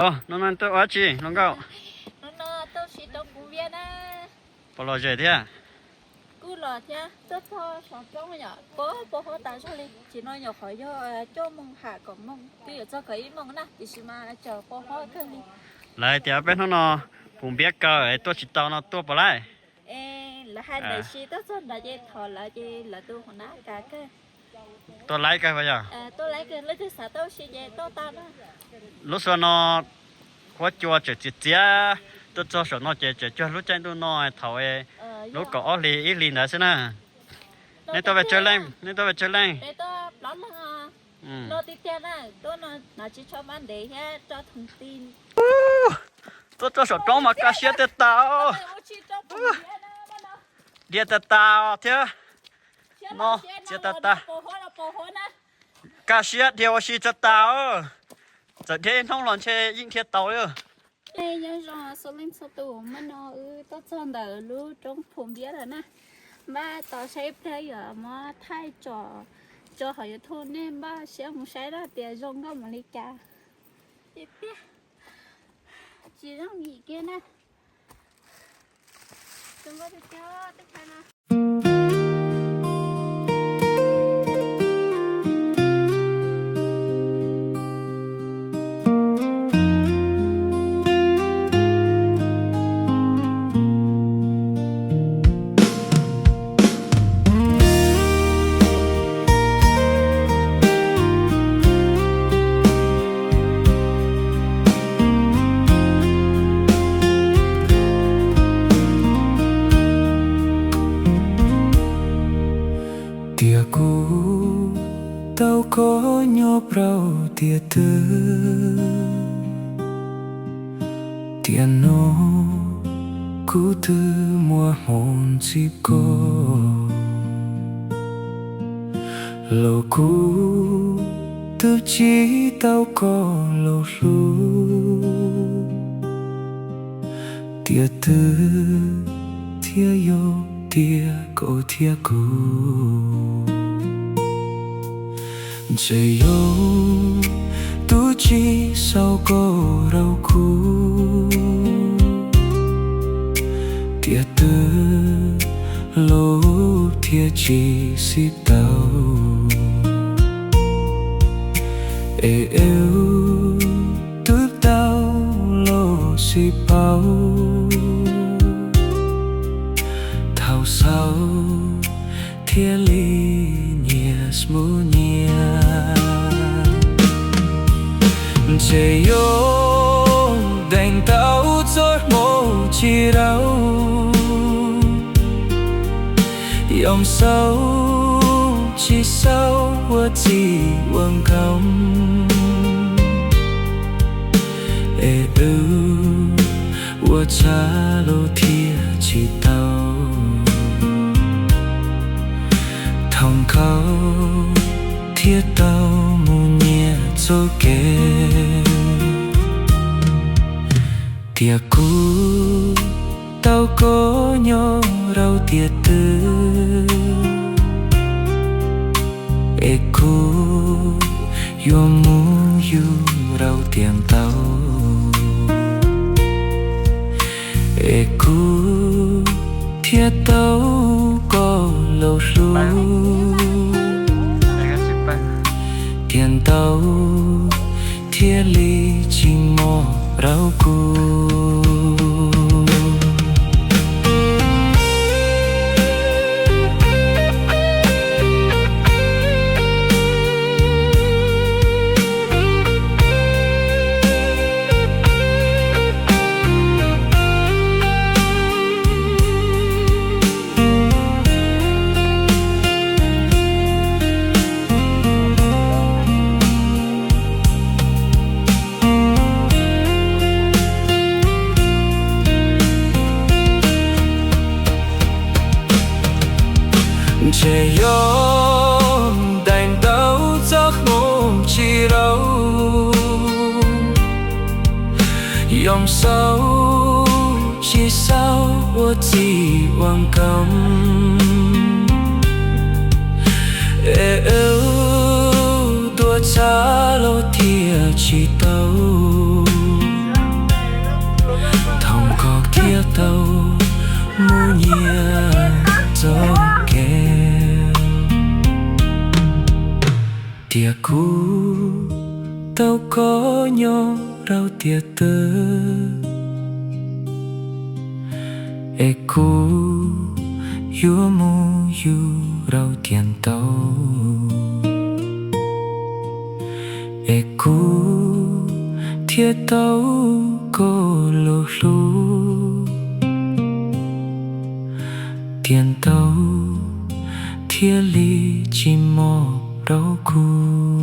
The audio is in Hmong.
Hnub no tuaj ua dab tsi hluas nkauj? Hnub no tuaj si roob puv npiab na. Puas lom zem thiab? Kuj lom thiab, tuaj txog saum roob yom, pos pos huab tas zog li. Tsim no nyuam qhuav yog cuaj moos ham kaum moos, twb yuav txog kaum ib moos na, tiam sis mas tseem pos huab kawg li. Lawv hais tias peb hnub no puv npiab kawg es tuaj tsis tau no tuaj puas laij? Es lawv hais ntawd, sis tuaj txog nrad ces thov lawv ces lawv tus hauv nab kas kawg. Tuaj laij kawg puas yog? Tuaj laij kawg, leej twg xav tuaj si ces tuaj tau na. Lub xyoo no huab cua tseem txias txias, tuaj txog saum no ces tseem cuag lub caij ntuj no thaum lub kaum ob hlis ib hlis ntawd xwb na. Nej tuaj pes tsawg leej? Nej tuaj pes tsawg leej? Peb tuaj plaub leeg. No tiag tiag na, tuaj no hnav tsis tshua ntev thiab tso thoom ti. Tuaj txog saum roob mas kaj siab tiag tas. Dhia tas tas thiab. No txias tas tas. Kaj siab dhia ua si txog tas. Txawm dhia ib hnub los ntshe yeej dhia tau li. Nyob zoo txhua leej txhua tus, mas no wb tuaj txog ntawm lub roob Phu Npiab lawm na. Npaj tos saib ib pliag yuav muab thaij tso, tso hauv YouTube, nej npaj siab mus saib na tias zoo nkauj npaum li cas. Tiag tiag, tsis zoo yim kiag na. Zoo nkauj tiag tiag tej chaw no. Tias kuv tau koj nyob rau tiam twg, tiam no kuv twb muaj hmoo ntsib koj, los kuv twb tsis tau koj los hlub. Tiam twg thiaj yog tiam koj thiab kuv? Ntshe yog tus tsis sau koj rau kuv, tiam twg los thiaj tsis xij tau. Es wb twb tau los sib paub, thaum xaus thiaj li nyias mus nyias. Ntshe yog deev tau txoj hmoo tsis raug, yog xaus tsis xaus ua txij ua nkawm, es wb ua tsaug los thiaj tsis tau. Thaum nkaus thiaj tau mus nyias txoj kev. Tias kuv tau koj nyob rau tiam twg, es kuv yuav mus yug rau tiam ntau, es kuv thiaj tau koj los hlub, tiam ntau thiaj li tsis mos rau kuv. Ntshe yog daim ntau txoj hmoo tsis raug, yog xaus tsis xaus ua txij ua nkawm, es wb tuav txaj los thiaj tsis tau. Nyob rau tiam twg es kuv yuav mus yug rau tiam ntau, es kuv thiaj tau koj los hlub, tiam ntau thiaj li tsis mos rau kuv.